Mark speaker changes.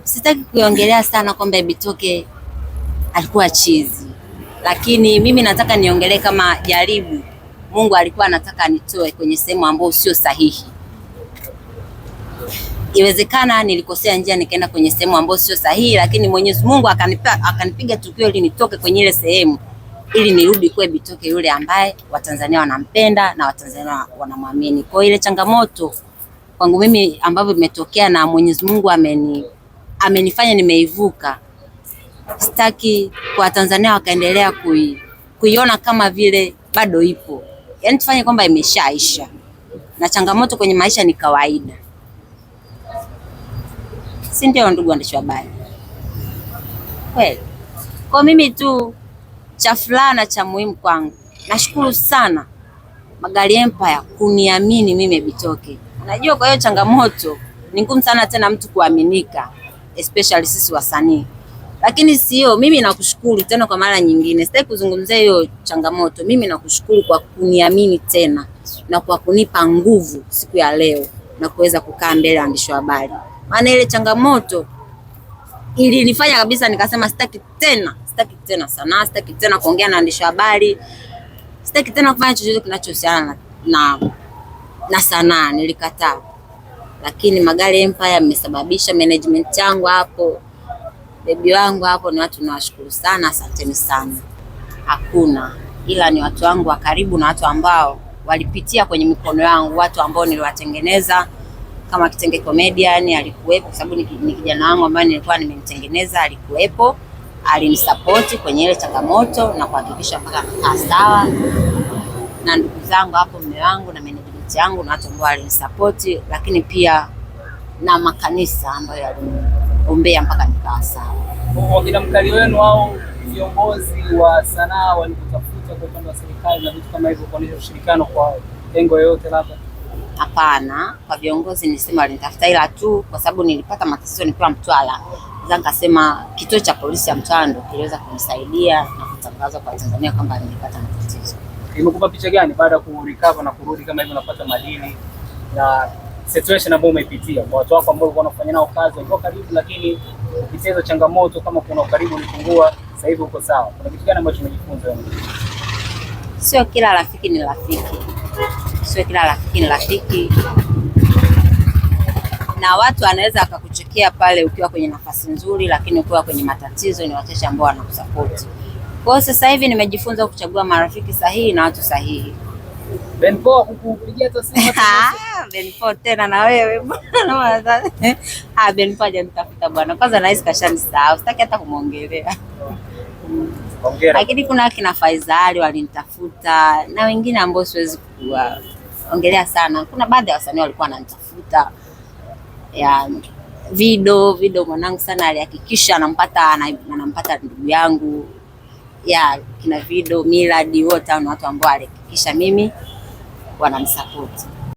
Speaker 1: Sitaki kuiongelea sana kwamba Ebitoke alikuwa chizi, lakini mimi nataka niongelee kama jaribu. Mungu alikuwa anataka nitoe kwenye sehemu ambayo sio sahihi. Iwezekana nilikosea njia nikaenda kwenye sehemu ambayo sio sahihi, lakini Mwenyezi Mungu akanipiga tukio ili nitoke kwenye ile sehemu ili nirudi kuwa Ebitoke yule ambaye Watanzania wanampenda na Watanzania wanamwamini. Kwa hiyo ile changamoto kwangu mimi ambavyo imetokea na Mwenyezi Mungu amenifanya nimeivuka, sitaki kwa Tanzania wakaendelea kuiona kama vile bado ipo. Yaani tufanye kwamba imeshaisha, na changamoto kwenye maisha ni kawaida, si ndio, ndugu waandishi wa habari? Kweli. Kwa mimi tu cha furaha cha muhimu kwangu, nashukuru sana Magali Empire kuniamini mimi Ebitoke. Unajua, kwa hiyo changamoto ni ngumu sana tena mtu kuaminika, especially sisi wasanii. Lakini sio mimi, nakushukuru tena kwa mara nyingine, sitaki kuzungumzia hiyo changamoto. Mimi nakushukuru kwa kuniamini tena na kwa kunipa nguvu siku ya leo na kuweza kukaa mbele ya waandishi wa habari, maana ile changamoto ilinifanya kabisa nikasema sitaki tena, sitaki tena sanaa, sitaki tena kuongea na waandishi wa habari, sitaki tena kufanya chochote kinachohusiana na sanaa. Nilikataa, lakini Magali Empire mmesababisha management yangu hapo, bebi wangu hapo, ni watu nawashukuru sana, asanteni sana. Hakuna ila ni watu wangu wa karibu na watu ambao walipitia kwenye mikono yangu, watu ambao niliwatengeneza kama Kitenge Comedian alikuwepo, kwa sababu ni kijana wangu ambaye nilikuwa nimemtengeneza, alikuwepo, alinisupport kwenye ile changamoto na kuhakikisha mpaka nakaa sawa, na ndugu zangu hapo, mume wangu na management yangu na watu ambao walinisupport, lakini pia na makanisa ambayo yaliniombea mpaka nikawa sawa.
Speaker 2: Wakina mkali wenu au viongozi wa sanaa walikutafuta kwa upande wa serikali na vitu kama hivyo, kuonyesha ushirikiano kwa lengo yoyote labda?
Speaker 1: Hapana, kwa viongozi nisema walinitafuta, ila tu kwa sababu nilipata matatizo nikiwa Mtwara. Sasa nikasema kituo cha polisi ya Mtwara ndio kiliweza kunisaidia na kutangaza kwa Tanzania kwamba nilipata matatizo.
Speaker 2: Imekupa picha gani baada ya kurecover na kurudi kama hivyo, unapata madini na situation ambayo umeipitia kwa watu wako ambao ulikuwa unafanya nao kazi walikuwa karibu, lakini kupitia hizo changamoto, kama kuna ukaribu ulipungua, sasa hivi uko sawa, kuna kitu gani ambacho umejifunza wewe?
Speaker 1: Sio kila rafiki ni rafiki, sio kila rafiki ni rafiki, na watu anaweza akakuchekea pale ukiwa kwenye nafasi nzuri, lakini ukiwa kwenye matatizo ni wachache ambao wanakusupport. Kwa hiyo sasa hivi nimejifunza kuchagua marafiki sahihi na watu sahihi.
Speaker 2: Ben Paul kukupigia hata simu hata
Speaker 1: Ben Paul tena na wewe bwana. Ben Paul hajanitafuta bwana. Kwanza nahisi kashanisahau, sitaki hata kumwongelea.
Speaker 2: Hongera.
Speaker 1: Lakini kuna kina Faizali walinitafuta na wengine ambao siwezi kuwaongelea sana. Kuna baadhi ya wasanii walikuwa wananitafuta. Ya Vido mwanangu sana alihakikisha anampata ndugu yangu. Ya kina Vido, Milad, wote hao ni watu ambao alihakikisha mimi wananisupport.